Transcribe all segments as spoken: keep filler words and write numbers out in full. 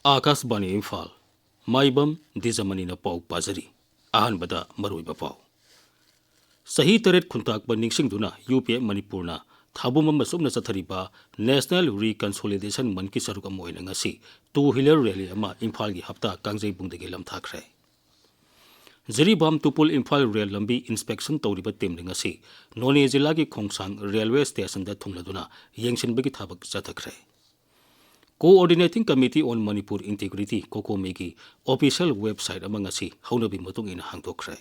ꯑꯥꯀꯥꯁꯕꯥꯅꯤ ꯏꯝꯐꯥꯜ, ꯃꯥꯏꯕꯝ ꯗꯤꯖꯃꯅꯤꯅ ꯄꯥꯎ ꯄꯥꯖꯔꯤ꯫ ꯑꯍꯥꯟꯕꯗ ꯃꯔꯨꯑꯣꯏꯕ ꯄꯥꯎ꯫ ꯆꯍꯤ ꯇꯔꯦꯠ ꯈꯨꯟꯇꯥꯛꯄ ꯅꯤꯡꯁꯤꯡꯗꯨꯅ ꯌꯨ ꯄꯤ ꯑꯦꯐ ꯃꯅꯤꯄꯨꯔꯅ ꯊꯥꯕꯨꯝ ꯑꯃ ꯆꯨꯞꯅ ꯆꯠꯊꯔꯤꯕ National Reconciliation Monthꯀꯤ ꯁꯔꯨꯛ ꯑꯃ ꯑꯣꯏꯅ ꯉꯁꯤ two wheeler rally ꯑꯃ ꯏꯝꯐꯥꯜꯒꯤ ꯍꯞꯇꯥ ꯀꯥꯡꯖꯩꯕꯨꯡꯗꯒꯤ ꯂꯝꯊꯥꯈ꯭ꯔꯦ꯫ ꯖꯤꯔꯤꯕꯥꯝ ꯇꯨꯄꯨꯜ ꯏꯝꯐꯥꯜ ꯔꯦꯜ ꯂꯝꯕꯤ inspection ꯇꯧꯔꯤꯕ teamꯅ ꯉꯁꯤ ꯅꯣꯅꯦ ꯖꯤꯂꯥꯒꯤ ꯈꯣꯡꯁꯥꯡ railway stationꯗ ꯊꯨꯡꯂꯗꯨꯅ ꯌꯦꯡꯁꯤꯟꯕꯒꯤ ꯊꯕꯛ ꯆꯠꯊꯈ꯭ꯔꯦ꯫ Coordinating Committee on Manipur Integrity, COCOMIꯒꯤ official website ꯑꯃ ꯉꯁꯤ ꯍꯧꯅꯕꯤ ꯃꯇꯨꯡ ꯏꯟꯅ ꯍꯥꯡꯗꯣꯛꯈ꯭ꯔꯦ꯫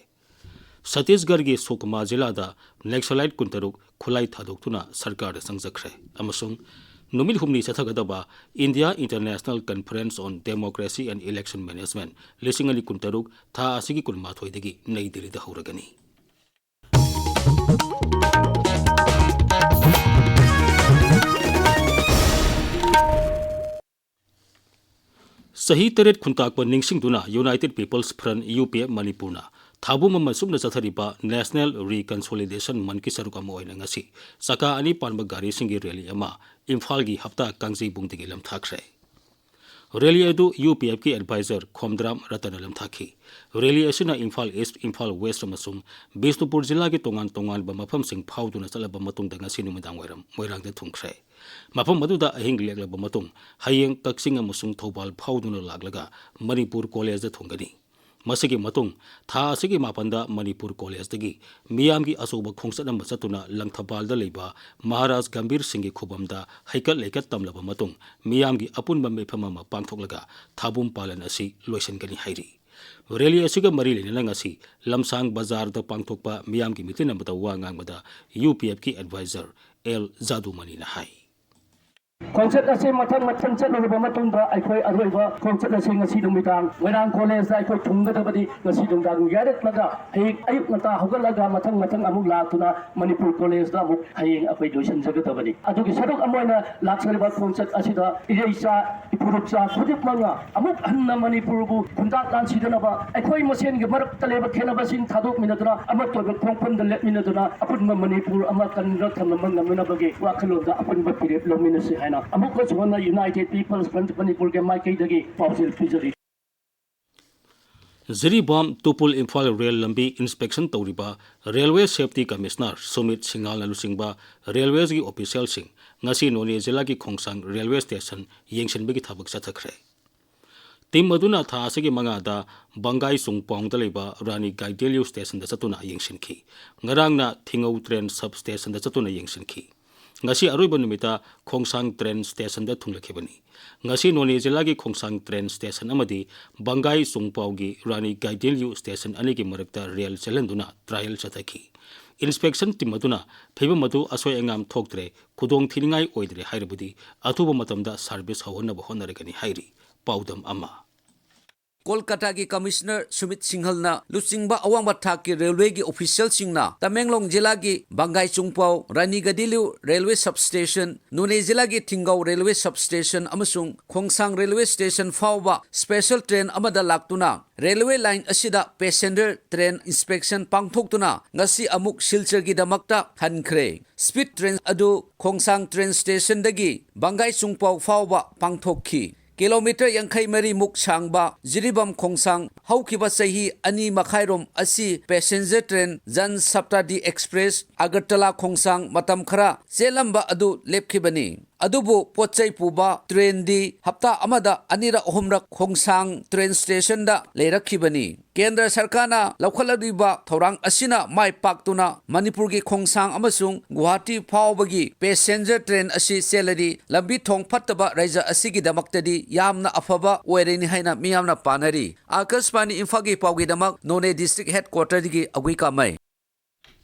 ꯁꯠꯇꯤꯁꯒꯔꯒꯤ ꯁꯨꯀꯃꯥ ꯖꯤꯂꯥꯗ Naxalite ꯀꯨꯟꯇꯔꯨꯛ ꯈꯨꯠꯂꯥꯏ ꯊꯥꯗꯣꯛꯇꯨꯅ ꯁꯔꯀꯥꯔꯗ ꯆꯪꯖꯈ꯭ꯔꯦ ꯑꯃꯁꯨꯡ ꯅꯨꯃꯤꯠ ꯍꯨꯝꯅꯤ ꯆꯠꯊꯒꯗꯕ India International Conference on Democracy and Election Management ꯂꯤꯁꯤꯡ ꯑꯅꯤ ꯀꯨꯟꯇꯔꯨꯛ ꯊꯥ ꯑꯁꯤꯒꯤ ꯀꯨꯟꯃꯥꯊꯣꯏꯗꯒꯤ ꯅꯩ ꯗꯤꯜꯂꯤꯗ ꯍꯧꯔꯒꯅꯤ꯫ ꯆꯍꯤ ꯇꯔꯦꯠ ꯈꯨꯟꯇꯥꯛꯄ ꯅꯤꯡꯁꯤꯡꯗꯨꯅ United People's Front, U P F ꯃꯅꯤꯄꯨꯔꯅ ꯊꯥꯕꯨꯝ ꯑꯃ ꯆꯨꯞꯅ ꯆꯠꯊꯔꯤꯕ National Reconciliation Monthꯀꯤ ꯁꯔꯨꯛ ꯑꯃ ꯑꯣꯏꯅ ꯉꯁꯤ ꯆꯀꯥ ꯑꯅꯤ ꯄꯥꯟꯕ ꯒꯥꯔꯤꯁꯤꯡꯒꯤ rally ꯑꯃ ꯏꯝꯐꯥꯜꯒꯤ ꯍꯞꯇꯥ ꯀꯥꯡꯖꯩꯕꯨꯡꯗꯒꯤ ꯂꯝꯊꯥꯈ꯭ꯔꯦ꯫ Rally ꯑꯗꯨ ꯌꯨ ꯄꯤ ꯑꯦꯐꯀꯤ advisor ꯈꯣꯝꯗ꯭ꯔꯥꯝ ꯔꯇꯟꯅ ꯂꯝꯊꯥꯈꯤ꯫ Rally ꯑꯁꯤꯅ ꯏꯝꯐꯥꯜ East, ꯏꯝꯐꯥꯜ West ꯑꯃꯁꯨꯡ ꯕꯤꯁꯅꯨꯄꯨꯔ ꯖꯤꯂꯥꯒꯤ ꯇꯣꯉꯥꯟ ꯇꯣꯉꯥꯟꯕ ꯃꯐꯝꯁꯤꯡ ꯐꯥꯎꯗꯨꯅ ꯆꯠꯂꯕ ꯃꯇꯨꯡꯗ ꯉꯁꯤ ꯅꯨꯃꯤꯗꯥꯡ ꯋꯥꯏꯔꯝ ꯃꯣꯏꯔꯥꯡꯗ ꯊꯨꯡꯈ꯭ꯔꯦ꯫ ꯃꯐꯝ ꯑꯗꯨꯗ ꯑꯍꯤꯡ ꯂꯦꯛꯂꯕ ꯃꯇꯨꯡ ꯍꯌꯦꯡ ꯀꯛꯆꯤꯡ ꯑꯃꯁꯨꯡ ꯊꯧꯕꯥꯜ ꯐꯥꯎꯗꯨꯅ ꯂꯥꯛꯂꯒ ꯃꯅꯤꯄꯨꯔ ꯀꯣꯂꯦꯖꯗ ꯊꯨꯡꯒꯅꯤ꯫ ꯃꯁꯤꯒꯤ ꯃꯇꯨꯡ ꯊꯥ ꯑꯁꯤꯒꯤ ꯃꯥꯄꯟꯗ ꯃꯅꯤꯄꯨꯔ ꯀꯣꯂꯦꯖꯇꯒꯤ ꯃꯤꯌꯥꯝꯒꯤ ꯑꯆꯧꯕ ꯈꯣꯡꯆꯠ ꯑꯃ ꯆꯠꯇꯨꯅ ꯂꯪꯊꯕꯥꯜꯗ ꯂꯩꯕ ꯃꯍꯥꯔꯥꯖ ꯒꯝꯚꯤꯔ ꯁꯤꯡꯒꯤ ꯈꯨꯕꯝꯗ ꯍꯩꯀꯠ ꯂꯩꯀꯠ ꯇꯝꯂꯕ ꯃꯇꯨꯡ ꯃꯤꯌꯥꯝꯒꯤ ꯑꯄꯨꯟꯕ ꯃꯤꯐꯝ ꯑꯃ ꯄꯥꯡꯊꯣꯛꯂꯒ ꯊꯥꯕꯨꯝ ꯄꯥꯂꯟ ꯑꯁꯤ ꯂꯣꯏꯁꯤꯟꯒꯅꯤ ꯍꯥꯏꯔꯤ꯫ Rally ꯑꯁꯤꯒ ꯃꯔꯤ ꯂꯩꯅꯅ ꯉꯁꯤ ꯂꯝꯁꯥꯡ ꯕꯖꯥꯔꯗ ꯄꯥꯡꯊꯣꯛꯄ ꯃꯤꯌꯥꯝꯒꯤ ꯃꯤꯇꯤꯟ ꯑꯃꯗ ꯋꯥ ꯉꯥꯡꯕꯗ ꯌꯨ ꯄꯤ ꯑꯦꯐꯀꯤ advisor ꯑꯦꯜ ꯖꯥꯗꯨꯃꯅꯤꯅ ꯍꯥꯏ꯫ ꯈꯣꯡꯆꯠ ꯑꯁꯤ ꯃꯊꯪ ꯃꯊꯪ ꯆꯠꯂꯨꯔꯕ ꯃꯇꯨꯡꯗ ꯑꯩꯈꯣꯏ ꯑꯔꯣꯏꯕ ꯈꯣꯡꯆꯠ ꯑꯁꯤ ꯉꯁꯤ ꯅꯨꯃꯤꯗꯥꯡ ꯃꯣꯏꯔꯥꯡ ꯀꯣꯂꯦꯖꯇ ꯑꯩꯈꯣꯏ ꯊꯨꯡꯒꯗꯕꯅꯤ꯫ ꯉꯁꯤ ꯅꯨꯡꯗꯥꯡ ꯌꯥꯏꯔꯛꯂꯒ ꯍꯌꯦꯡ ꯑꯌꯨꯛ ꯉꯟꯇꯥ ꯍꯧꯒꯠꯂꯒ ꯃꯊꯪ ꯃꯊꯪ ꯑꯃꯨꯛ ꯂꯥꯛꯇꯨꯅ ꯃꯅꯤꯄꯨꯔ ꯀꯣꯂꯦꯖꯇ ꯑꯃꯨꯛ ꯍꯌꯦꯡ ꯑꯩꯈꯣꯏ ꯂꯣꯏꯁꯤꯟꯖꯒꯗꯕꯅꯤ꯫ ꯑꯗꯨꯒꯤ ꯁꯔꯨꯛ ꯑꯃ ꯑꯣꯏꯅ ꯂꯥꯛꯆꯔꯤꯕ ꯈꯣꯡꯆꯠ ꯑꯁꯤꯗ ꯏꯔꯩꯆꯥ ꯏꯄꯨꯔꯨꯞꯆꯥ ꯈꯨꯗꯤꯡꯃꯛꯅ ꯑꯃꯨꯛ ꯍꯟꯅ ꯃꯅꯤꯄꯨꯔꯕꯨ ꯈꯨꯟꯗꯥ ꯂꯥꯟꯁꯤꯗꯅꯕ, ꯑꯩꯈꯣꯏ ꯃꯁꯦꯟꯒꯤ ꯃꯔꯛꯇ ꯂꯩꯕ ꯈꯦꯠꯅꯕꯁꯤꯡ ꯊꯥꯗꯣꯛꯃꯤꯟꯅꯗꯨꯅ ꯑꯃꯠꯇ ꯑꯣꯏꯕ ꯈꯣꯡꯐꯝꯗ ꯂꯦꯞꯃꯤꯟꯅꯗꯨꯅ ꯑꯄꯨꯟꯕ ꯃꯅꯤꯄꯨꯔ ꯑꯃ ꯀꯟꯅ ꯊꯝꯅꯕ ꯉꯝꯅꯅꯕꯒꯤ ꯋꯥꯈꯜꯂꯣꯟꯗ ꯑꯄꯨꯟꯕ ꯐꯤꯔꯦꯞ ꯂꯧꯃꯤꯟꯅꯁꯤ ꯍꯥꯏꯅ ꯑꯃꯨꯛꯀꯁꯨ ꯍꯟꯅ United People's Front ꯃꯅꯤꯄꯨꯔꯒꯤ ꯃꯥꯏꯀꯩꯗꯒꯤ ꯄꯥꯎꯖꯦꯜ ꯄꯤꯖꯔꯤ꯫ ꯖꯤꯔꯤꯕꯥꯝ ꯇꯨꯄꯨꯜ ꯏꯝꯐꯥꯜ ꯔꯦꯜ ꯂꯝꯕꯤ inspection ꯇꯧꯔꯤꯕ Railway Safety Commissioner ꯁꯨꯃꯤꯠ ꯁꯤꯡꯍꯥꯜꯅ ꯂꯨꯆꯤꯡꯕ ꯔꯦꯜꯋꯦꯒꯤ ꯑꯣꯐꯤꯁꯤꯌꯦꯜꯁꯤꯡ ꯉꯁꯤ ꯅꯣꯅꯦ ꯖꯤꯂꯥꯒꯤ ꯈꯣꯡꯁꯥꯡ ꯔꯦꯜꯋꯦ ꯁ꯭ꯇꯦꯁꯟ ꯌꯦꯡꯁꯤꯟꯕꯒꯤ ꯊꯕꯛ ꯆꯠꯊꯈ꯭ꯔꯦ꯫ ꯇꯤꯝ ꯑꯗꯨꯅ ꯊꯥ ꯑꯁꯤꯒꯤ ꯃꯉꯥꯗ ꯕꯪꯒꯥꯏ ꯆꯨꯡꯄꯥꯎꯗ ꯂꯩꯕ ꯔꯥꯅꯤ ꯒꯥꯏꯗꯦꯂꯤꯌꯨ ꯁ꯭ꯇꯦꯁꯟꯗ ꯆꯠꯇꯨꯅ ꯌꯦꯡꯁꯤꯟꯈꯤ꯫ ꯉꯔꯥꯡꯅ ꯊꯤꯡꯉꯧ ꯇ꯭ꯔꯦꯟ ꯁꯕ ꯁ꯭ꯇꯦꯁꯟꯗ ꯆꯠꯇꯨꯅ ꯌꯦꯡꯁꯤꯟꯈꯤ꯫ ꯉꯁꯤ ꯑꯔꯣꯏꯕ ꯅꯨꯃꯤꯠꯇ ꯈꯣꯡꯁꯥꯡ ꯇ꯭ꯔꯦꯟ ꯁ꯭ꯇꯦꯁꯟꯗ ꯊꯨꯡꯂꯈꯤꯕꯅꯤ꯫ ꯉꯁꯤ ꯅꯣꯅꯦ ꯖꯤꯂꯥꯒꯤ ꯈꯣꯡꯁꯥꯡ ꯇ꯭ꯔꯦꯟ ꯁ꯭ꯇꯦꯁꯟ ꯑꯃꯗꯤ ꯕꯪꯒꯥꯏ ꯆꯨꯡꯄꯥꯎꯒꯤ ꯔꯥꯅꯤ ꯒꯥꯏꯗꯦꯂꯤꯌꯨ ꯁ꯭ꯇꯦꯁꯟ ꯑꯅꯤꯒꯤ ꯃꯔꯛꯇ ꯔꯦꯜ ꯆꯦꯜꯍꯟꯗꯨꯅ trial ꯆꯠꯊꯈꯤ꯫ Inspection ꯇꯤꯝ ꯑꯗꯨꯅ ꯐꯤꯚꯝ ꯑꯗꯨ ꯑꯁꯣꯏ ꯑꯉꯥꯝ ꯊꯣꯛꯇ꯭ꯔꯦ, ꯈꯨꯗꯣꯡ ꯊꯤꯅꯤꯡꯉꯥꯏ ꯑꯣꯏꯗ꯭ꯔꯦ ꯍꯥꯏꯔꯕꯗꯤ ꯑꯊꯨꯕ ꯃꯇꯝꯗ ꯁꯥꯔꯚꯤꯁ ꯍꯧꯍꯟꯅꯕ ꯍꯣꯠꯅꯔꯒꯅꯤ ꯍꯥꯏꯔꯤ꯫ ꯄꯥꯎꯗꯝ ꯑꯃ꯫ ꯀꯣꯜꯀꯇꯥꯒꯤ ꯀꯃꯤꯁꯅꯔ ꯁꯨꯃꯤꯠ ꯁꯤꯡꯍꯜꯅ ꯂꯨꯆꯤꯡꯕ ꯑꯋꯥꯡꯕ ꯊꯥꯛꯀꯤ ꯔꯦꯜꯋꯦꯒꯤ ꯑꯣꯐꯤꯁꯤꯌꯦꯜꯁꯤꯡꯅ ꯇꯃꯦꯡꯂꯣꯡ ꯖꯤꯂꯥꯒꯤ ꯕꯪꯒꯥꯏ ꯆꯨꯡꯄꯥꯎ ꯔꯥꯅꯤ ꯒꯗꯤꯂꯤꯌꯨ ꯔꯦꯜꯋꯦ ꯁꯕ ꯁ꯭ꯇꯦꯁꯟ, ꯅꯣꯅꯦ ꯖꯤꯂꯥꯒꯤ ꯊꯤꯡꯒꯥꯎ ꯔꯦꯜꯋꯦ ꯁꯕ ꯁ꯭ꯇꯦꯁꯟ ꯑꯃꯁꯨꯡ ꯈꯣꯡꯁꯥꯡ ꯔꯦꯜꯋꯦ ꯁ꯭ꯇꯦꯁꯟ ꯐꯥꯎꯕ ꯁ꯭ꯄꯦꯁꯦꯜ ꯇ꯭ꯔꯦꯟ ꯑꯃꯗ ꯂꯥꯛꯇꯨꯅ ꯔꯦꯜꯋꯦ ꯂꯥꯏꯟ ꯑꯁꯤꯗ ꯄꯦꯁꯦꯟꯖꯔ ꯇ꯭ꯔꯦꯟ inspection ꯄꯥꯡꯊꯣꯛꯇꯨꯅ ꯉꯁꯤ ꯑꯃꯨꯛ ꯁꯤꯜꯆꯔꯒꯤꯗꯃꯛꯇ ꯍꯟꯈ꯭ꯔꯦ꯫ ꯁ꯭ꯄꯤꯗ ꯇ꯭ꯔꯦꯟ ꯑꯗꯨ ꯈꯣꯡꯁꯥꯡ ꯇ꯭ꯔꯦꯟ ꯁ꯭ꯇꯦꯁꯟꯗꯒꯤ ꯕꯪꯒꯥꯏ ꯆꯨꯡꯄꯥꯎ ꯐꯥꯎꯕ ꯄꯥꯡꯊꯣꯛꯈꯤ꯫ ꯀꯤꯂꯣꯃꯤꯇꯔ ꯌꯥꯡꯈꯩ ꯃꯔꯤ ꯃꯨꯛ ꯁꯥꯡꯕ ꯖꯤꯔꯤꯕꯥꯝ ꯈꯣꯡꯁꯥꯡ ꯍꯧꯈꯤꯕ ꯆꯍꯤ ꯑꯅꯤ ꯃꯈꯥꯏꯔꯣꯝ ꯑꯁꯤ ꯄꯦꯁꯦꯟꯖꯔ ꯇ꯭ꯔꯦꯟ ꯖꯟ ꯁꯞꯇꯥꯗꯤ ꯑꯦꯛꯁꯄ꯭ꯔꯦꯁ ꯑꯒꯔꯇꯂꯥ ꯈꯣꯡꯁꯥꯡ ꯃꯇꯝ ꯈꯔ ꯆꯦꯜꯂꯝꯕ ꯑꯗꯨ ꯂꯦꯞꯈꯤꯕꯅꯤ꯫ ꯑꯗꯨꯕꯨ ꯄꯣꯠꯆꯩ ꯄꯨꯕ ꯇ꯭ꯔꯦꯟꯗꯤ ꯍꯞꯇꯥ ꯑꯃꯗ ꯑꯅꯤꯔꯛ ꯑꯍꯨꯝꯔꯛ ꯈꯣꯡꯁꯥꯡ ꯇ꯭ꯔꯦꯟ ꯁ꯭ꯇꯦꯁꯟꯗ ꯂꯩꯔꯛꯈꯤꯕꯅꯤ꯫ ꯀꯦꯟꯗ꯭ꯔ ꯁꯔꯀꯥꯔꯅ ꯂꯧꯈꯠꯂꯛꯂꯤꯕ ꯊꯧꯔꯥꯡ ꯑꯁꯤꯅ ꯃꯥꯏ ꯄꯥꯛꯇꯨꯅ ꯃꯅꯤꯄꯨꯔꯒꯤ ꯈꯣꯡꯁꯥꯡ ꯑꯃꯁꯨꯡ ꯒꯨꯋꯥꯍꯥꯇꯤ ꯐꯥꯎꯕꯒꯤ ꯄꯦꯁꯦꯟꯖꯔ ꯇ꯭ꯔꯦꯟ ꯑꯁꯤ ꯆꯦꯜꯂꯗꯤ ꯂꯝꯕꯤ ꯊꯣꯡ ꯐꯠꯇꯕ ꯔꯥꯏꯖ꯭ꯌ ꯑꯁꯤꯒꯤꯗꯃꯛꯇꯗꯤ ꯌꯥꯝꯅ ꯑꯐꯕ ꯑꯣꯏꯔꯅꯤ ꯍꯥꯏꯅ ꯃꯤꯌꯥꯝꯅ ꯄꯥꯅꯔꯤ꯫ ꯑꯥꯀꯥꯁꯕꯥꯅꯤ ꯏꯝꯐꯥꯜꯒꯤ ꯄꯥꯎꯒꯤꯗꯃꯛ ꯅꯣꯅꯦ ꯗꯤꯁꯇ꯭ꯔꯤꯛ ꯍꯦꯗꯀ꯭ꯋꯥꯇꯔꯗꯒꯤ ꯑꯒꯨꯏ ꯀꯥꯃꯩ꯫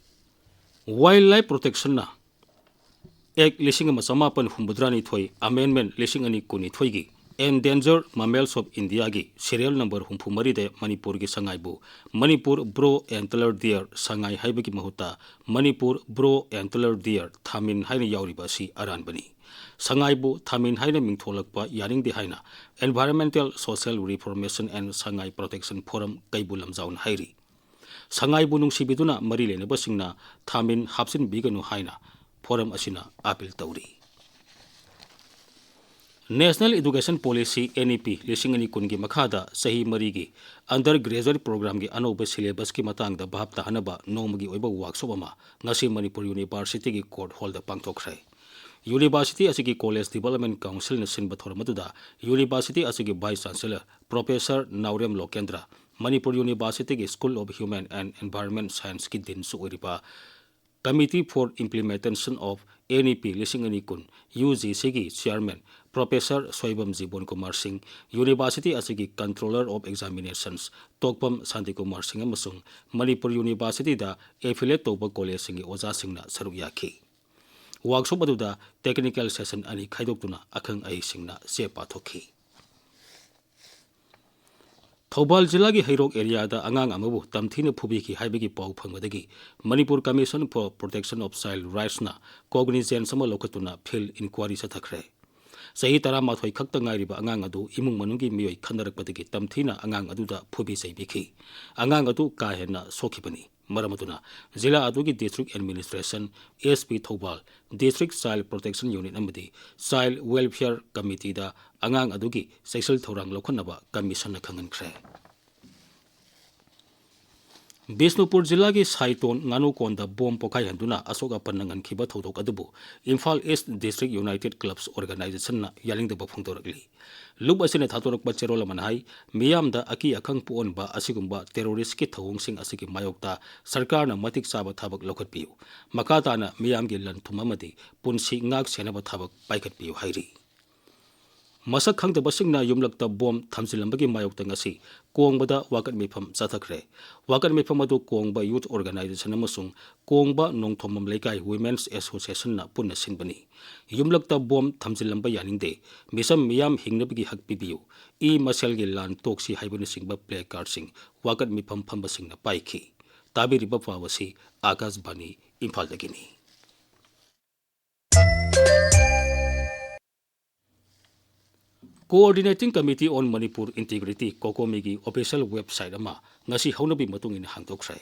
Wildlife Protectionꯅ Act ꯂꯤꯁꯤꯡ ꯑꯃ ꯆꯃꯥꯄꯟ ꯍꯨꯝꯐꯨꯇꯔꯥꯅꯤꯊꯣꯏ, amendment ꯂꯤꯁꯤꯡ ꯑꯅꯤ ꯀꯨꯟꯅꯤꯊꯣꯏꯒꯤ Endangered Mammals of Indiaꯒꯤ serial number ꯍꯨꯝꯐꯨ ꯃꯔꯤꯗ ꯃꯅꯤꯄꯨꯔꯒꯤ ꯁꯉꯥꯏꯕꯨ ꯃꯅꯤꯄꯨꯔ Brow Antler Deer ꯁꯉꯥꯏ ꯍꯥꯏꯕꯒꯤ ꯃꯍꯨꯠꯇ ꯃꯅꯤꯄꯨꯔ Brow Antler Deer ꯊꯥꯃꯤꯟ ꯍꯥꯏꯅ ꯌꯥꯎꯔꯤꯕ ꯑꯁꯤ ꯑꯔꯥꯟꯕꯅꯤ꯫ ꯁꯉꯥꯏꯕꯨ ꯊꯥꯃꯤꯟ ꯍꯥꯏꯅ ꯃꯤꯡꯊꯣꯜꯂꯛꯄ ꯌꯥꯅꯤꯡꯗꯦ ꯍꯥꯏꯅ Environmental Social Reformation and Sangai Protection Forum ꯀꯩꯕꯨꯜ ꯂꯝꯖꯥꯎꯅ ꯍꯥꯏꯔꯤ꯫ ꯁꯉꯥꯏꯕꯨ ꯅꯨꯡꯁꯤꯕꯤꯗꯨꯅ ꯃꯔꯤ ꯂꯩꯅꯕꯁꯤꯡꯅ ꯊꯥꯃꯤꯟ ꯍꯥꯞꯆꯤꯟꯕꯤꯒꯅꯨ ꯍꯥꯏꯅ ꯐꯣꯔꯝ ꯑꯁꯤꯅ ꯑꯥꯄꯤꯜ ꯇꯧꯔꯤ꯫ National Education Policy, N E P, ꯂꯤꯁꯤꯡ ꯑꯅꯤ ꯀꯨꯟꯒꯤ ꯃꯈꯥꯗ ꯆꯍꯤ ꯃꯔꯤꯒꯤ under graduate programꯒꯤ ꯑꯅꯧꯕ syllabusꯀꯤ ꯃꯇꯥꯡꯗ ꯚꯥꯞ ꯇꯥꯍꯟꯅꯕ ꯅꯣꯡꯃꯒꯤ ꯑꯣꯏꯕ workshop ꯑꯃ ꯉꯁꯤ ꯃꯅꯤꯄꯨꯔ Universityꯒꯤ court hallꯗ ꯄꯥꯡꯊꯣꯛꯈ꯭ꯔꯦ꯫ University ꯑꯁꯤꯒꯤ College Development Councilꯅ ꯁꯤꯟꯕ ꯊꯧꯔꯝ ꯑꯗꯨꯗ University ꯑꯁꯤꯒꯤ Vice Chancellor Professor Naorem ꯂꯣꯀꯦꯟꯗ꯭ꯔ, Manipur Universityꯒꯤ School of Human and Environment Scienceꯀꯤ Deanꯁꯨ ꯑꯣꯏꯔꯤꯕ Committee for Implementation of N E P ꯂꯤꯁꯤꯡ ꯑꯅꯤ ꯀꯨꯟ, UGCꯒꯤ Chairman Professor ꯁꯣꯏꯕꯝ ꯖꯤꯕꯣꯟ ꯀꯨꯃꯥꯔ ꯁꯤꯡ, University ꯑꯁꯤꯒꯤ Controller of Examinations ꯇꯣꯛꯄꯝ ꯁꯥꯟꯇꯤ ꯀꯨꯃꯥꯔ ꯁꯤꯡ ꯑꯃꯁꯨꯡ ꯃꯅꯤꯄꯨꯔ Universityꯗ affiliate ꯇꯧꯕ collegeꯁꯤꯡꯒꯤ ꯑꯣꯖꯥꯁꯤꯡꯅ ꯁꯔꯨꯛ ꯌꯥꯈꯤ꯫ Workshop ꯑꯗꯨꯗ technical session ꯑꯅꯤ ꯈꯥꯏꯗꯣꯛꯇꯨꯅ ꯑꯈꯪ ꯑꯍꯩꯁꯤꯡꯅ ꯆꯦ ꯄꯥꯊꯣꯛꯈꯤ꯫ ꯊꯧꯕꯥꯜ ꯖꯤꯂꯥꯒꯤ ꯍꯩꯔꯣꯛ areaꯗ ꯑꯉꯥꯡ ꯑꯃꯕꯨ ꯇꯝꯊꯤꯅ ꯐꯨꯕꯤꯈꯤ ꯍꯥꯏꯕꯒꯤ ꯄꯥꯎ ꯐꯪꯕꯗꯒꯤ Manipur Commission for Protection of Child Rightsꯅ cognizance ꯑꯃ ꯂꯧꯈꯠꯇꯨꯅ field inquiry ꯆꯠꯊꯈ꯭ꯔꯦ꯫ ꯆꯍꯤ ꯇꯔꯥꯃꯥꯊꯣꯏ ꯈꯛꯇ ꯉꯥꯏꯔꯤꯕ ꯑꯉꯥꯡ ꯑꯗꯨ ꯏꯃꯨꯡ ꯃꯅꯨꯡꯒꯤ ꯃꯤꯑꯣꯏ ꯈꯟꯅꯔꯛꯄꯗꯒꯤ ꯇꯝꯊꯤꯅ ꯑꯉꯥꯡ ꯑꯗꯨꯗ ꯐꯨꯕꯤ ꯆꯩꯕꯤꯈꯤ꯫ ꯑꯉꯥꯡ ꯑꯗꯨ ꯀꯥ ꯍꯦꯟꯅ ꯁꯣꯛꯈꯤꯕꯅꯤ꯫ ꯃꯔꯝ ꯑꯗꯨꯅ ꯖꯤꯂꯥ ꯑꯗꯨꯒꯤ District Administration, SP Thoubal, District Child Protection Unit ꯑꯃꯗꯤ Child Welfare Committeeꯗ ꯑꯉꯥꯡ ꯑꯗꯨꯒꯤ ꯆꯦꯛꯁꯤꯜ ꯊꯧꯔꯥꯡ ꯂꯧꯈꯠꯅꯕ Commissionꯅ ꯈꯪꯍꯟꯈ꯭ꯔꯦ꯫ ꯕꯤꯁꯅꯨꯄꯨꯔ ꯖꯤꯂꯥꯒꯤ ꯁꯥꯏꯇꯣꯟ ꯉꯥꯅꯨꯀꯣꯟꯗ bomb ꯄꯣꯈꯥꯏꯍꯟꯗꯨꯅ ꯑꯁꯣꯛ ꯑꯄꯟ ꯅꯪꯍꯟꯈꯤꯕ ꯊꯧꯗꯣꯛ ꯑꯗꯨꯕꯨ Imphal East District United Clubs Organizationꯅ ꯌꯥꯅꯤꯡꯗꯕ ꯐꯣꯡꯗꯣꯔꯛꯂꯤ꯫ ꯂꯨꯞ ꯑꯁꯤꯅ ꯊꯥꯗꯣꯔꯛꯄ ꯆꯦꯔꯣꯜ ꯑꯃꯅ ꯍꯥꯏ, ꯃꯤꯌꯥꯝꯗ ꯑꯀꯤ ꯑꯈꯪ ꯄꯣꯛꯍꯟꯕ ꯑꯁꯤꯒꯨꯝꯕ terroristꯀꯤ ꯊꯧꯑꯣꯡꯁꯤꯡ ꯑꯁꯤꯒꯤ ꯃꯥꯌꯣꯛꯇ ꯁꯔꯀꯥꯔꯅ ꯃꯇꯤꯛ ꯆꯥꯕ ꯊꯕꯛ ꯂꯧꯈꯠꯄꯤꯌꯨ꯫ ꯃꯈꯥ ꯇꯥꯅ ꯃꯤꯌꯥꯝꯒꯤ ꯂꯟ ꯊꯨꯝ ꯑꯃꯗꯤ ꯄꯨꯟꯁꯤ ꯉꯥꯛ ꯁꯦꯟꯅꯕ ꯊꯕꯛ ꯄꯥꯏꯈꯠꯄꯤꯌꯨ ꯍꯥꯏꯔꯤ꯫ ꯃꯁꯛ ꯈꯪꯗꯕꯁꯤꯡꯅ ꯌꯨꯝꯂꯛꯇ bomb ꯊꯝꯖꯤꯜꯂꯝꯕꯒꯤ ꯃꯥꯌꯣꯛꯇ ꯉꯁꯤ ꯀꯣꯡꯕꯗ ꯋꯥꯀꯠ ꯃꯤꯐꯝ ꯆꯠꯊꯈ꯭ꯔꯦ꯫ ꯋꯥꯀꯠ ꯃꯤꯐꯝ ꯑꯗꯨ ꯀꯣꯡꯕ Youth Organization ꯑꯃꯁꯨꯡ ꯀꯣꯡꯕ ꯅꯣꯡꯊꯣꯝꯕꯝ ꯂꯩꯀꯥꯏ Women's Associationꯅ ꯄꯨꯟꯅ ꯁꯤꯟꯕꯅꯤ꯫ ꯌꯨꯝꯂꯛꯇ bomb ꯊꯝꯖꯤꯜꯂꯝꯕ ꯌꯥꯅꯤꯡꯗꯦ, ꯃꯤꯆꯝ ꯃꯤꯌꯥꯝ ꯍꯤꯡꯅꯕꯒꯤ ꯍꯛ ꯄꯤꯕꯤꯌꯨ, ꯏ ꯃꯁꯦꯜꯒꯤ ꯂꯥꯟ ꯇꯣꯛꯁꯤ ꯍꯥꯏꯕꯅꯆꯤꯡꯕ placardꯁꯤꯡ ꯋꯥꯀꯠ ꯃꯤꯐꯝ ꯐꯝꯕꯁꯤꯡꯅ ꯄꯥꯏꯈꯤ꯫ ꯇꯥꯕꯤꯔꯤꯕ ꯄꯥꯎ ꯑꯁꯤ ꯑꯥꯀꯥꯁꯕꯥꯅꯤ ꯏꯝꯐꯥꯜꯗꯒꯤꯅꯤ꯫ Coordinating Committee on Manipur Integrity, COCOMIꯒꯤ official website ꯑꯃ ꯉꯁꯤ ꯍꯧꯅꯕꯤ ꯃꯇꯨꯡ ꯏꯟꯅ ꯍꯥꯡꯗꯣꯛꯈ꯭ꯔꯦ꯫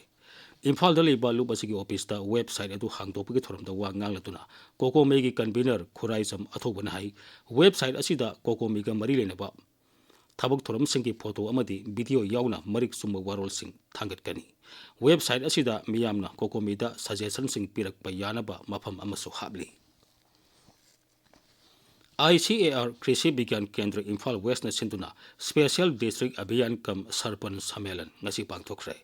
ꯏꯝꯐꯥꯜꯗ ꯂꯩꯕ ꯂꯨꯞ ꯑꯁꯤꯒꯤ ꯑꯣꯐꯤꯁꯇ ꯋꯦꯕꯁꯥꯏꯠ ꯑꯗꯨ ꯍꯥꯡꯗꯣꯛꯄꯒꯤ ꯊꯧꯔꯝꯗ ꯋꯥ ꯉꯥꯡꯂꯗꯨꯅ ꯀꯣꯀꯣꯃꯤꯒꯤ ꯀꯟꯚꯤꯅꯔ ꯈꯨꯔꯥꯏꯖꯝ ꯑꯊꯧꯕꯅ ꯍꯥꯏ, ꯋꯦꯕꯁꯥꯏꯠ ꯑꯁꯤꯗ ꯀꯣꯀꯣꯃꯤꯒ ꯃꯔꯤ ꯂꯩꯅꯕ ꯊꯕꯛ ꯊꯧꯔꯝꯁꯤꯡꯒꯤ ꯐꯣꯇꯣ ꯑꯃꯗꯤ ꯚꯤꯗꯤꯑꯣ ꯌꯥꯎꯅ ꯃꯔꯤꯛ ꯆꯨꯝꯕ ꯋꯥꯔꯣꯜꯁꯤꯡ ꯊꯥꯡꯒꯠꯀꯅꯤ꯫ ꯋꯦꯕꯁꯥꯏꯠ ꯑꯁꯤꯗ ꯃꯤꯌꯥꯝꯅ ꯀꯣꯀꯣꯃꯤꯗ ꯁꯖꯦꯁꯟꯁꯤꯡ ꯄꯤꯔꯛꯄ ꯌꯥꯅꯕ ꯃꯐꯝ ꯑꯃꯁꯨ happily. I C A R ꯀ꯭ꯔꯤꯁꯤ ꯕꯤꯒ꯭ꯌꯥꯟ ꯀꯦꯟꯗ꯭ꯔ ꯏꯝꯐꯥꯜ ꯋꯦꯁꯅ ꯁꯤꯟꯗꯨꯅ ꯁ꯭ꯄꯦꯁꯤꯌꯦꯜ ꯗꯤꯁꯇ꯭ꯔꯤꯛ ꯑꯚꯤꯌꯥꯟ ꯀꯝ ꯁꯔꯄꯟꯆ ꯁꯝꯃꯦꯂꯟ ꯉꯁꯤ ꯄꯥꯡꯊꯣꯛꯈ꯭ꯔꯦ꯫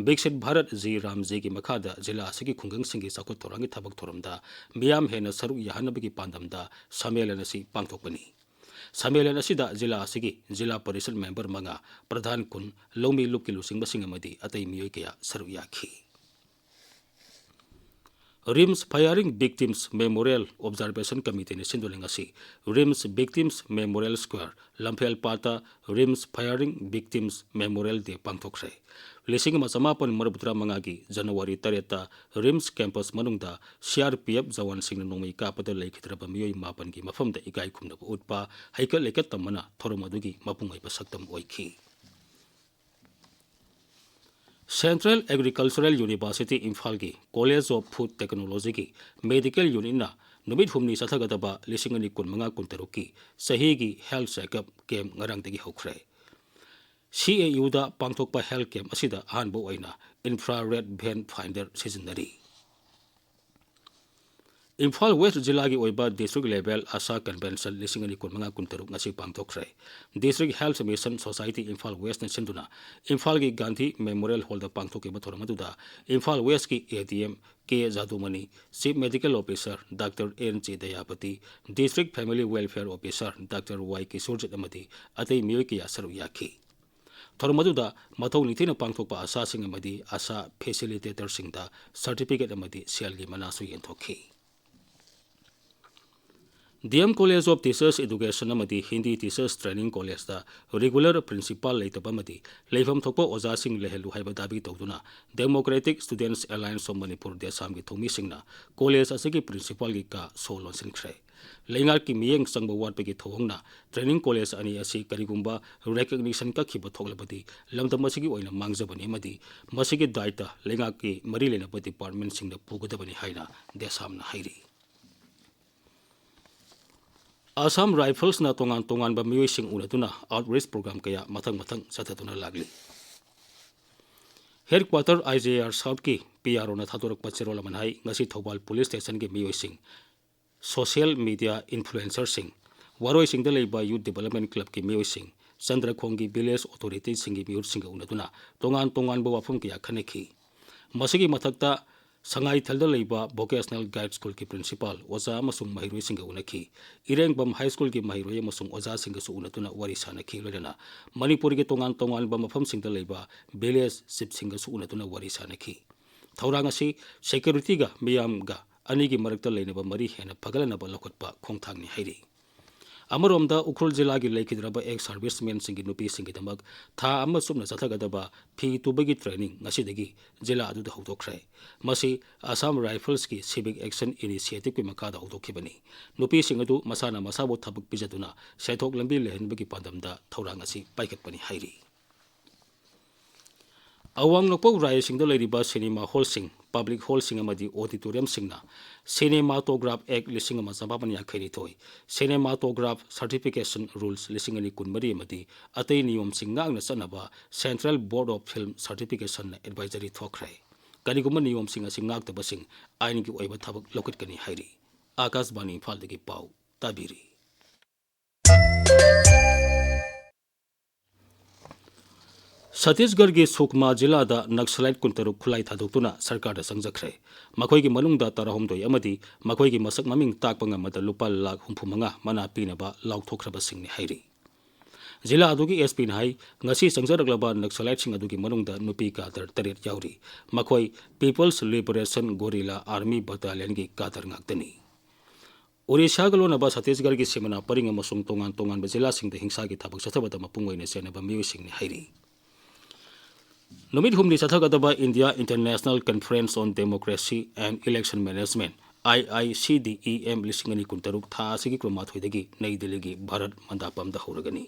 ꯕꯤꯛꯁꯤꯠ ꯚꯥꯔꯠ ꯖꯤ ꯔꯥꯝꯖꯤꯒꯤ ꯃꯈꯥꯗ ꯖꯤꯂꯥ ꯑꯁꯤꯒꯤ ꯈꯨꯡꯒꯪꯁꯤꯡꯒꯤ ꯆꯥꯎꯈꯠ ꯊꯧꯔꯥꯡꯒꯤ ꯊꯕꯛ ꯊꯧꯔꯝꯗ ꯃꯤꯌꯥꯝ ꯍꯦꯟꯅ ꯁꯔꯨꯛ ꯌꯥꯍꯟꯅꯕꯒꯤ ꯄꯥꯟꯗꯝꯗ ꯁꯝꯃꯦꯂꯟ ꯑꯁꯤ ꯄꯥꯡꯊꯣꯛꯄꯅꯤ꯫ ꯁꯝꯃꯦꯂꯟ ꯑꯁꯤꯗ ꯖꯤꯂꯥ ꯑꯁꯤꯒꯤ ꯖꯤꯂꯥ ꯄꯔꯤꯁꯠ ꯃꯦꯝꯕꯔ ꯃꯉꯥ, ꯄ꯭ꯔꯙꯥꯟ ꯀꯨꯟ, ꯂꯧꯃꯤ ꯂꯨꯞꯀꯤ ꯂꯨꯆꯤꯡꯕꯁꯤꯡ ꯑꯃꯗꯤ ꯑꯇꯩ ꯃꯤꯑꯣꯏ ꯀꯌꯥ ꯁꯔꯨꯛ ꯌꯥꯈꯤ꯫ RIMS Firing Victims Memorial Observation Committeeꯅ ꯁꯤꯟꯗꯨꯅ ꯉꯁꯤ ꯔꯤꯝꯁ Victims Memorial Square, ꯂꯝꯐꯦꯜ ꯄꯥꯠꯇ RIMS Firing Victims Memorial Day ꯄꯥꯡꯊꯣꯛꯈ꯭ꯔꯦ꯫ ꯂꯤꯁꯤꯡ ꯑꯃ ꯆꯃꯥꯄꯟ ꯃꯔꯤꯐꯨꯇꯔꯥ ꯃꯉꯥꯒꯤ ꯖꯅꯋꯥꯔꯤ ꯇꯔꯦꯠꯇ ꯔꯤꯝꯁ ꯀꯦꯝꯄꯁ ꯃꯅꯨꯡꯗ ꯁꯤ ꯑꯥꯔ ꯄꯤ ꯑꯦꯐ ꯖꯋꯥꯟꯁꯤꯡꯅ ꯅꯣꯡꯃꯩ ꯀꯥꯞꯄꯗ ꯂꯩꯈꯤꯗ꯭ꯔꯕ ꯃꯤꯑꯣꯏ ꯃꯥꯄꯟꯒꯤ ꯃꯐꯝꯗ ꯏꯀꯥꯏ ꯈꯨꯝꯅꯕ ꯎꯠꯄ, ꯍꯩꯀꯠ ꯂꯩꯀꯠ ꯇꯝꯕꯅ ꯊꯧꯔꯝ ꯑꯗꯨꯒꯤ ꯃꯄꯨꯡ ꯑꯣꯏꯕ ꯁꯛꯇꯝ ꯑꯣꯏꯈꯤ꯫ Central Agricultural University ꯏꯝꯐꯥꯜꯒꯤ College of Food Technologyꯒꯤ Medical Unitꯅ ꯅꯨꯃꯤꯠ ꯍꯨꯝꯅꯤ ꯆꯠꯊꯒꯗꯕ ꯂꯤꯁꯤꯡ ꯑꯅꯤ ꯀꯨꯟꯃꯉꯥ ꯀꯨꯟꯇꯔꯨꯛꯀꯤ ꯆꯍꯤꯒꯤ health checkup camp ꯉꯔꯥꯡꯗꯒꯤ ꯍꯧꯈ꯭ꯔꯦ꯫ ꯁꯤ ꯑꯦ ꯌꯨꯗ ꯄꯥꯡꯊꯣꯛꯄ health camp ꯑꯁꯤꯗ ꯑꯍꯥꯟꯕ ꯑꯣꯏꯅ infrared vein finder ꯁꯤꯖꯤꯟꯅꯔꯤ꯫ ꯏꯝꯐꯥꯜ ꯋꯦꯁ ꯖꯤꯂꯥꯒꯤ ꯑꯣꯏꯕ District Level ASHA Convention ꯂꯤꯁꯤꯡ ꯑꯅꯤ ꯀꯨꯟꯃꯉꯥ ꯀꯨꯟꯇꯔꯨꯛ ꯉꯁꯤ ꯄꯥꯡꯊꯣꯛꯈ꯭ꯔꯦ꯫ District Health Mission Society Imphal ꯋꯦꯁꯅ ꯁꯤꯟꯗꯨꯅ ꯏꯝꯐꯥꯜꯒꯤ ꯒꯥꯟꯙꯤ Memorial Hallꯗ ꯄꯥꯡꯊꯣꯛꯈꯤꯕ ꯊꯧꯔꯝ ꯑꯗꯨꯗ Imphal west A D M K ꯖꯥꯗꯨꯃꯅꯤ, Chief Medical Officer doctor N Chidyapati, District Family Welfare Officer doctor Y Kishorjit ꯑꯃꯗꯤ ꯑꯇꯩ ꯃꯤꯑꯣꯏ ꯀꯌꯥ ꯁꯔꯨꯛ ꯌꯥꯈꯤ꯫ ꯊꯧꯔꯝ ꯑꯗꯨꯗ ꯃꯊꯧ ꯅꯤꯡꯊꯤꯅ ꯄꯥꯡꯊꯣꯛꯄ ꯑꯁꯥꯁꯤꯡ ꯑꯃꯗꯤ ꯑꯁꯥ facilitatorꯁꯤꯡꯗ certificate ꯑꯃꯗꯤ ꯁꯦꯜꯒꯤ ꯃꯅꯥꯁꯨ ꯌꯦꯟꯊꯣꯛꯈꯤ꯫ D M College of Teachers Education ꯑꯃꯗꯤ Hindi Teachers Training Collegeꯇ regular principal ꯂꯩꯇꯕ ꯑꯃꯗꯤ ꯂꯩꯐꯝ ꯊꯣꯛꯄ ꯑꯣꯖꯥꯁꯤꯡ ꯂꯩꯍꯜꯂꯨ ꯍꯥꯏꯕ ꯗꯥꯕꯤ ꯇꯧꯗꯨꯅ Democratic Students Alliance of Manipur, ꯗꯦꯁꯥꯝꯒꯤ ꯊꯧꯃꯤꯁꯤꯡꯅ college ꯑꯁꯤꯒꯤ principalꯒꯤ ꯀꯥ ꯁꯣ ꯂꯣꯟꯁꯤꯟꯈ꯭ꯔꯦ꯫ ꯂꯩꯉꯥꯛꯀꯤ ꯃꯤꯠꯌꯦꯡ ꯆꯪꯕ ꯋꯥꯠꯄꯒꯤ ꯊꯧꯑꯣꯡꯅ training college ꯑꯅꯤ ꯑꯁꯤ ꯀꯔꯤꯒꯨꯝꯕ recognition ꯀꯛꯈꯤꯕ ꯊꯣꯛꯂꯕꯗꯤ ꯂꯝꯗꯝ ꯑꯁꯤꯒꯤ ꯑꯣꯏꯅ ꯃꯥꯡꯖꯕꯅꯤ ꯑꯃꯗꯤ ꯃꯁꯤꯒꯤ ꯗꯥꯏꯇ ꯂꯩꯉꯥꯛꯀꯤ ꯃꯔꯤ ꯂꯩꯅꯕ departmentꯁꯤꯡꯗ ꯄꯨꯒꯗꯕꯅꯤ ꯍꯥꯏꯅ ꯗꯦꯁꯥꯝꯅ ꯍꯥꯏꯔꯤ꯫ ꯑꯁꯥꯝ ꯔꯥꯏꯐꯜꯁꯅ ꯇꯣꯉꯥꯟ ꯇꯣꯉꯥꯟꯕ ꯃꯤꯑꯣꯏꯁꯤꯡ ꯎꯅꯗꯨꯅ outreach program ꯀꯌꯥ ꯃꯊꯪ ꯃꯊꯪ ꯆꯠꯊꯗꯨꯅ ꯂꯥꯛꯂꯤ꯫ Headquarter I G R Southꯀꯤ P R Oꯅ ꯊꯥꯗꯣꯔꯛꯄ ꯆꯦꯔꯣꯜ ꯑꯃꯅ ꯍꯥꯏ, ꯉꯁꯤ ꯊꯧꯕꯥꯜ police stationꯒꯤ ꯃꯤꯑꯣꯏꯁꯤꯡ, social media influencerꯁꯤꯡ, ꯋꯥꯔꯣꯏꯁꯤꯡꯗ ꯂꯩꯕ Youth Development Clubꯀꯤ ꯃꯤꯑꯣꯏꯁꯤꯡ, ꯆꯟꯗ꯭ꯔꯈꯣꯡꯒꯤ village authorityꯁꯤꯡꯒꯤ ꯃꯤꯍꯨꯠꯁꯤꯡꯒ ꯎꯅꯗꯨꯅ ꯇꯣꯉꯥꯟ ꯇꯣꯉꯥꯟꯕ ꯋꯥꯐꯝ ꯀꯌꯥ ꯈꯟꯅꯈꯤ꯫ ꯃꯁꯤꯒꯤ ꯃꯊꯛꯇ ꯁꯉꯥꯏꯊꯦꯜꯗ ꯂꯩꯕ Vocational Guide Schoolꯒꯤ principal, ꯑꯣꯖꯥ ꯑꯃꯁꯨꯡ ꯃꯍꯩꯔꯣꯏꯁꯤꯡꯒ ꯎꯅꯈꯤ꯫ ꯏꯔꯦꯡꯕꯝ High Schoolꯒꯤ ꯃꯍꯩꯔꯣꯏ ꯑꯃꯁꯨꯡ ꯑꯣꯖꯥꯁꯤꯡꯒꯁꯨ ꯎꯅꯗꯨꯅ ꯋꯥꯔꯤ ꯁꯥꯅꯈꯤ, ꯂꯣꯏꯅꯅ ꯃꯅꯤꯄꯨꯔꯒꯤ ꯇꯣꯉꯥꯟ ꯇꯣꯉꯥꯟꯕ ꯃꯐꯝꯁꯤꯡꯗ ꯂꯩꯕ village chiefꯁꯤꯡꯒꯁꯨ ꯎꯅꯗꯨꯅ ꯋꯥꯔꯤ ꯁꯥꯅꯈꯤ꯫ ꯊꯧꯔꯥꯡ ꯑꯁꯤ securityꯒ ꯃꯤꯌꯥꯝꯒ ꯑꯅꯤꯒꯤ ꯃꯔꯛꯇ ꯂꯩꯅꯕ ꯃꯔꯤ ꯍꯦꯟꯅ ꯐꯒꯠꯂꯅꯕ ꯂꯧꯈꯠꯄ ꯈꯣꯡꯊꯥꯡꯅꯤ ꯍꯥꯏꯔꯤ꯫ ꯑꯃꯔꯣꯝꯗ, ꯎꯈ꯭ꯔꯨꯜ ꯖꯤꯂꯥꯒꯤ ꯂꯩꯈꯤꯗ꯭ꯔꯕ ex servicemenꯁꯤꯡꯒꯤ ꯅꯨꯄꯤꯁꯤꯡꯒꯤꯗꯃꯛ ꯊꯥ ꯑꯃ ꯆꯨꯞꯅ ꯆꯠꯊꯒꯗꯕ ꯐꯤ ꯇꯨꯕꯒꯤ training ꯉꯁꯤꯗꯒꯤ ꯖꯤꯂꯥ ꯑꯗꯨꯗ ꯍꯧꯗꯣꯛꯈ꯭ꯔꯦ꯫ ꯃꯁꯤ Assam Riflesꯀꯤ Civic Action Initiativeꯀꯤ ꯃꯈꯥꯗ ꯍꯧꯗꯣꯛꯈꯤꯕꯅꯤ꯫ ꯅꯨꯄꯤꯁꯤꯡ ꯑꯗꯨ ꯃꯁꯥꯅ ꯃꯁꯥꯕꯨ ꯊꯕꯛ ꯄꯤꯖꯗꯨꯅ ꯁꯦꯟꯊꯣꯛ ꯂꯝꯕꯤ ꯂꯩꯍꯟꯕꯒꯤ ꯄꯥꯟꯗꯝꯗ ꯊꯧꯔꯥꯡ ꯑꯁꯤ ꯄꯥꯏꯈꯠꯄꯅꯤ ꯍꯥꯏꯔꯤ꯫ ꯑꯋꯥꯡ ꯅꯣꯡꯄꯣꯛ ꯔꯥꯏꯖꯁꯤꯡꯗ ꯂꯩꯔꯤꯕ cinema hallꯁꯤꯡ, public hallꯁꯤꯡ ꯑꯃꯗꯤ auditoriumꯁꯤꯡꯅ Cinematograph Act ꯂꯤꯁꯤꯡ ꯑꯃ ꯆꯃꯥꯄꯟ ꯌꯥꯡꯈꯩ ꯅꯤꯊꯣꯏ, Cinematograph Certification Rules ꯂꯤꯁꯤꯡ ꯑꯅꯤ ꯀꯨꯟꯃꯔꯤ ꯑꯃꯗꯤ ꯑꯇꯩ ꯅꯤꯌꯣꯝꯁꯤꯡ ꯉꯥꯛꯅ ꯆꯠꯅꯕ Central Board of Film Certificationꯅ advisory ꯊꯣꯛꯈ꯭ꯔꯦ꯫ ꯀꯔꯤꯒꯨꯝꯕ ꯅꯤꯌꯣꯝꯁꯤꯡ ꯑꯁꯤ ꯉꯥꯛꯇꯕꯁꯤꯡ ꯑꯥꯏꯟꯒꯤ ꯑꯣꯏꯕ ꯊꯕꯛ ꯂꯧꯈꯠꯀꯅꯤ ꯍꯥꯏꯔꯤ꯫ ꯑꯥꯀꯥꯁꯕꯥꯅꯤ ꯏꯝꯐꯥꯜꯗꯒꯤ ꯄꯥꯎ ꯇꯥꯕꯤꯔꯤ꯫ ꯁꯠꯇꯤꯁꯒꯔꯒꯤ ꯁꯨꯛꯃꯥ ꯖꯤꯂꯥꯗ ꯅꯛꯁꯂꯥꯏꯠ ꯀꯨꯟꯇꯔꯨꯛ ꯈꯨꯠꯂꯥꯏ ꯊꯥꯗꯣꯛꯇꯨꯅ ꯁꯔꯀꯥꯔꯗ ꯆꯪꯖꯈ꯭ꯔꯦ꯫ ꯃꯈꯣꯏꯒꯤ ꯃꯅꯨꯡꯗ ꯇꯔꯥꯍꯨꯝꯗꯣꯏ ꯑꯃꯗꯤ ꯃꯈꯣꯏꯒꯤ ꯃꯁꯛ ꯃꯃꯤꯡ ꯇꯥꯛꯄ ꯉꯝꯕꯗ ꯂꯨꯄꯥ ꯂꯥꯈ ꯍꯨꯝꯐꯨ ꯃꯉꯥ ꯃꯅꯥ ꯄꯤꯅꯕ ꯂꯥꯎꯊꯣꯛꯈ꯭ꯔꯕꯁꯤꯡꯅꯤ ꯍꯥꯏꯔꯤ꯫ ꯖꯤꯂꯥ ꯑꯗꯨꯒꯤ S Pꯅ ꯍꯥꯏ, ꯉꯁꯤ ꯆꯪꯖꯔꯛꯂꯕ ꯅꯛꯁꯂꯥꯏꯠꯁꯤꯡ ꯑꯗꯨꯒꯤ ꯃꯅꯨꯡꯗ ꯅꯨꯄꯤ ꯀꯥꯗꯔ ꯇꯔꯦꯠ ꯌꯥꯎꯔꯤ꯫ ꯃꯈꯣꯏ People's Liberation Guerrilla Army Battalionꯒꯤ ꯀꯥꯗꯔ ꯉꯥꯛꯇꯅꯤ꯫ ꯑꯣꯔꯤꯁꯥꯒ ꯂꯣꯟꯅꯕ ꯁꯠꯇꯤꯁꯒꯔꯒꯤ ꯁꯤꯃꯅꯥ ꯄꯔꯤꯡ ꯑꯃꯁꯨꯡ ꯇꯣꯉꯥꯟ ꯇꯣꯉꯥꯟꯕ ꯖꯤꯂꯥꯁꯤꯡꯗ ꯍꯤꯡꯁꯥꯒꯤ ꯊꯕꯛ ꯆꯠꯊꯕꯗ ꯃꯄꯨꯡ ꯑꯣꯏꯅ ꯆꯦꯟꯅꯕ ꯃꯤꯑꯣꯏꯁꯤꯡꯅꯤ ꯍꯥꯏꯔꯤ꯫ ꯅꯨꯃꯤꯠ ꯍꯨꯝꯅꯤ ꯆꯠꯊꯒꯗꯕ India International Conference on Democracy and Election Management, I I C D E M ꯂꯤꯁꯤꯡ ꯑꯅꯤ ꯀꯨꯟꯇꯔꯨꯛ, ꯊꯥ ꯑꯁꯤꯒꯤ ꯀꯨꯟꯃꯥꯊꯣꯏꯗꯒꯤ ꯅꯩ ꯗꯤꯜꯂꯤꯒꯤ ꯚꯥꯔꯠ ꯃꯟꯗꯥꯄꯝꯗ ꯍꯧꯔꯒꯅꯤ꯫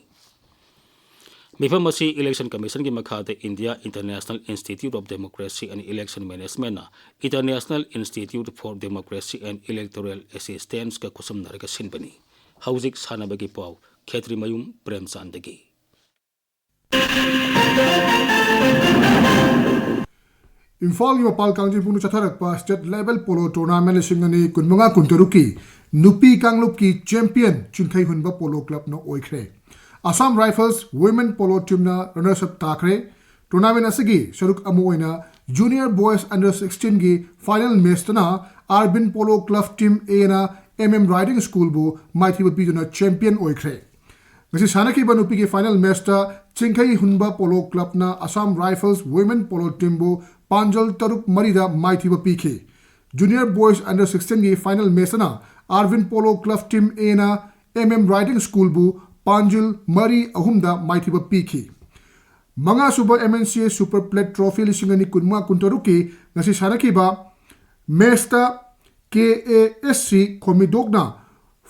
ꯃꯤꯐꯝ ꯑꯁꯤ Election Commissionꯒꯤ ꯃꯈꯥꯗ India International Institute of Democracy and Election Managementꯅ International Institute for Democracy and Electoral Assistance ꯀ ꯈꯨꯠꯁꯝꯅꯔꯒ ꯁꯤꯟꯕꯅꯤ꯫ ꯍꯧꯖꯤꯛ ꯁꯥꯟꯅꯕꯒꯤ ꯄꯥꯎ, ꯈꯦꯇ꯭ꯔꯤꯃꯌꯨꯝ ꯄ꯭ꯔꯦꯝꯆꯥꯟꯗꯒꯤ꯫ ꯏꯝꯐꯥꯜꯒꯤ ꯃꯄꯥꯜ ꯀꯥꯡꯖꯩꯕꯨꯡꯗ ꯆꯠꯊꯔꯛꯄ State Level Polo Tournament ꯂꯤꯁꯤꯡ ꯑꯅꯤ ꯀꯨꯟꯃꯉꯥ ꯀꯨꯟꯇꯔꯨꯛꯀꯤ ꯅꯨꯄꯤ ꯀꯥꯡꯂꯨꯞꯀꯤ champion ꯆꯤꯡꯈꯩ ꯍꯨꯟꯕ Polo Clubꯅ ꯑꯣꯏꯈ꯭ꯔꯦ꯫ Assam Rifles Women Polo Teamꯅ runners up ꯇꯥꯈ꯭ꯔꯦ꯫ Tournament ꯑꯁꯤꯒꯤ ꯁꯔꯨꯛ ꯑꯃ ꯑꯣꯏꯅ Junior Boys Under sixteenꯒꯤ final matchꯇꯅ Arvin Polo Club Team Aꯅ M M Riding Schoolꯕꯨ ꯃꯥꯏꯊꯤꯕ ꯄꯤꯗꯨꯅ champion ꯑꯣꯏꯈ꯭ꯔꯦ꯫ ꯉꯁꯤ ꯁꯥꯟꯅꯈꯤꯕ ꯅꯨꯄꯤꯒꯤ final matchꯇ ꯆꯤꯡꯈꯩ ꯍꯨꯟꯕ Polo Clubꯅ Assam Rifles Women Polo Teamꯕꯨ ꯄꯥꯟꯖꯜ ꯇꯔꯨꯛ ꯃꯔꯤꯗ ꯃꯥꯏꯊꯤꯕ ꯄꯤꯈꯤ꯫ Junior Boys Under sixteenꯒꯤ final matchꯇꯅ Arvin Polo Club Team Aꯅ M M Riding Schoolꯕꯨ ꯄꯥꯟꯖꯤꯜ ꯃꯔꯤ ꯑꯍꯨꯝꯗ ꯃꯥꯏꯊꯤꯕ ꯄꯤꯈꯤ꯫ ꯃꯉꯥꯁꯨꯕ M N C A Super Plate Trophy ꯂꯤꯁꯤꯡ ꯑꯅꯤ ꯀꯨꯟꯃꯉꯥ ꯀꯨꯟꯇꯔꯨꯛꯀꯤ ꯉꯁꯤ ꯁꯥꯟꯅꯈꯤꯕ matchꯇ K A S C ꯈꯣꯃꯤꯗꯣꯛꯅ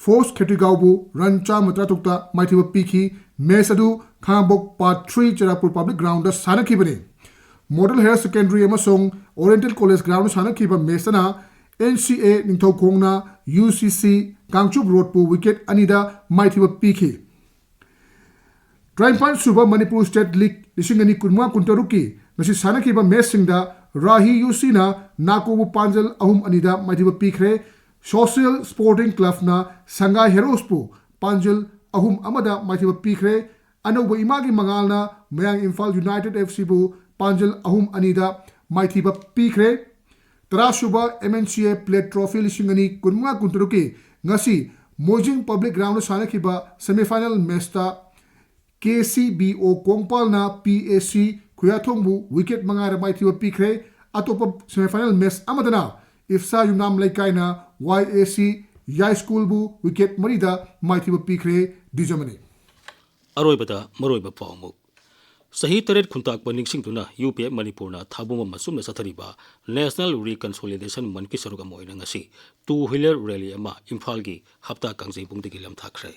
Force ꯈꯦꯇ꯭ꯔꯤꯒꯥꯎꯕꯨ run ꯆꯥꯝꯃ ꯇꯔꯥꯇꯔꯨꯛꯇ ꯃꯥꯏꯊꯤꯕ ꯄꯤꯈꯤ꯫ Match ꯑꯗꯨ ꯈꯥꯉꯕꯣꯛ Part three ꯆꯨꯔꯥꯄꯨꯔ Public Groundꯗ ꯁꯥꯟꯅꯈꯤꯕꯅꯤ꯫ Model Higher Secondary ꯑꯃꯁꯨꯡ Oriental College Groundꯗ ꯁꯥꯟꯅꯈꯤꯕ matchꯇꯅ N C A ꯅꯤꯡꯊꯧꯈꯣꯡꯅ U C C Kangchup Roadꯄꯨ wicket ꯑꯅꯤꯗ ꯃꯥꯏꯊꯤꯕ ꯄꯤꯈꯤ꯫ ꯇꯔꯥꯅꯤꯄꯥꯟ ꯁꯨꯕ Manipur State League ꯂꯤꯁꯤꯡ ꯑꯅꯤ ꯀꯨꯟꯃꯉꯥ ꯀꯨꯟꯇꯔꯨꯛꯀꯤ ꯉꯁꯤ ꯁꯥꯟꯅꯈꯤꯕ matchꯁꯤꯡꯗ ꯔꯥꯍꯤ UCꯅ ꯅꯥꯀꯣꯕꯨ ꯄꯥꯟꯖꯜ ꯑꯍꯨꯝ ꯑꯅꯤꯗ ꯃꯥꯏꯊꯤꯕ ꯄꯤꯈ꯭ꯔꯦ꯫ Social Sporting Clubꯅ ꯁꯪꯒꯥꯏ Heroesꯄꯨ ꯄꯥꯟꯖꯜ ꯑꯍꯨꯝ ꯑꯃꯗ ꯃꯥꯏꯊꯤꯕ ꯄꯤꯈ꯭ꯔꯦ꯫ ꯑꯅꯧꯕ ꯏꯃꯥꯒꯤ ꯃꯉꯥꯜꯅ ꯃꯌꯥꯡ ꯏꯝꯐꯥꯜ United FCꯕꯨ ꯄꯥꯟꯖꯜ ꯑꯍꯨꯝ ꯑꯅꯤꯗ ꯃꯥꯏꯊꯤꯕ ꯄꯤꯈ꯭ꯔꯦ꯫ ꯇꯔꯥꯁꯨꯕ M N C A Plate Trophy ꯂꯤꯁꯤꯡ ꯑꯅꯤ ꯀꯨꯟꯃꯉꯥ ꯀꯨꯟꯇꯔꯨꯛꯀꯤ ꯉꯁꯤ ꯃꯣꯏꯖꯤꯡ Public Groundꯗ ꯁꯥꯟꯅꯈꯤꯕ semi final matchꯇ K C B O ꯀꯣꯡꯄꯥꯜꯅ P A C ꯈꯨꯌꯥꯊꯣꯡꯕꯨ wicket ꯃꯉꯥꯗ ꯃꯥꯏꯊꯤꯕ ꯄꯤꯈ꯭ꯔꯦ꯫ ꯑꯇꯣꯞꯄ semi final match ꯑꯃꯗꯅ ꯏꯐꯁꯥ ꯌꯨꯝꯅꯥꯝ ꯂꯩꯀꯥꯏꯅ Y A C ꯌꯥꯏꯁ꯭ꯀꯨꯜꯕꯨ ꯋꯤꯀꯦꯠ ꯃꯔꯤꯗ ꯃꯥꯏꯊꯤꯕ ꯄꯤꯈ꯭ꯔꯦ ꯗꯤꯖꯃꯅꯤ꯫ ꯑꯔꯣꯏꯕꯗ ꯃꯔꯨꯑꯣꯏꯕ ꯄꯥꯎ ꯑꯃꯨꯛ꯫ ꯆꯍꯤ ꯇꯔꯦꯠ ꯈꯨꯟꯇꯥꯛꯄ ꯅꯤꯡꯁꯤꯡꯗꯨꯅ ꯌꯨ ꯄꯤ ꯑꯦꯐ ꯃꯅꯤꯄꯨꯔꯅ ꯊꯥꯕꯨꯝ ꯑꯃ ꯆꯨꯝꯅ ꯆꯠꯊꯔꯤꯕ National Reconciliation Monthꯀꯤ ꯁꯔꯨꯛ ꯑꯃ ꯑꯣꯏꯅ ꯉꯁꯤ two wheeler rally ꯑꯃ ꯏꯝꯐꯥꯜꯒꯤ ꯍꯞꯇꯥ ꯀꯥꯡꯖꯩꯕꯨꯡꯗꯒꯤ ꯂꯝꯊꯥꯈ꯭ꯔꯦ꯫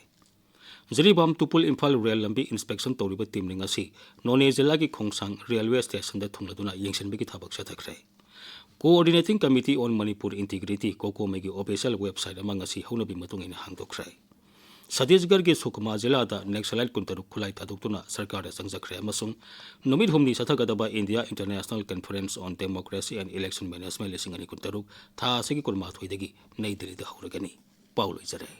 ꯖꯤꯔꯤꯕꯥꯝ ꯇꯨꯄꯨꯜ ꯏꯝꯐꯥꯜ ꯔꯦꯜ ꯂꯝꯕꯤ inspection ꯇꯧꯔꯤꯕ teamꯅ ꯉꯁꯤ ꯅꯣꯅꯦ ꯖꯤꯂꯥꯒꯤ ꯈꯣꯡꯁꯥꯡ railway stationꯗ ꯊꯨꯡꯂꯗꯨꯅ ꯌꯦꯡꯁꯤꯟꯕꯒꯤ ꯊꯕꯛ ꯆꯠꯊꯈ꯭ꯔꯦ꯫ Coordinating Committee on Manipur Integrity, COCOMIꯒꯤ official website ꯑꯃ ꯉꯁꯤ ꯍꯧꯅꯕꯤ ꯃꯇꯨꯡ ꯏꯟꯅ ꯍꯥꯡꯗꯣꯛꯈ꯭ꯔꯦ꯫ ꯁꯠꯇꯤꯁꯒꯔꯒꯤ ꯁꯨꯀꯃꯥ ꯖꯤꯂꯥꯗ Naxalite ꯀꯨꯟꯇꯔꯨꯛ ꯈꯨꯠꯂꯥꯏ ꯊꯥꯗꯣꯛꯇꯨꯅ ꯁꯔꯀꯥꯔꯗ ꯆꯪꯖꯈ꯭ꯔꯦ ꯑꯃꯁꯨꯡ ꯅꯨꯃꯤꯠ ꯍꯨꯝꯅꯤ ꯆꯠꯊꯒꯗꯕ India International Conference on Democracy and Election Management ꯂꯤꯁꯤꯡ ꯑꯅꯤ ꯀꯨꯟꯇꯔꯨꯛ ꯊꯥ ꯑꯁꯤꯒꯤ ꯀꯨꯟꯃꯥꯊꯣꯏꯗꯒꯤ ꯅꯩ ꯗꯤꯜꯂꯤꯗ ꯍꯧꯔꯒꯅꯤ꯫ ꯄꯥꯎ ꯂꯣꯏꯖꯔꯦ꯫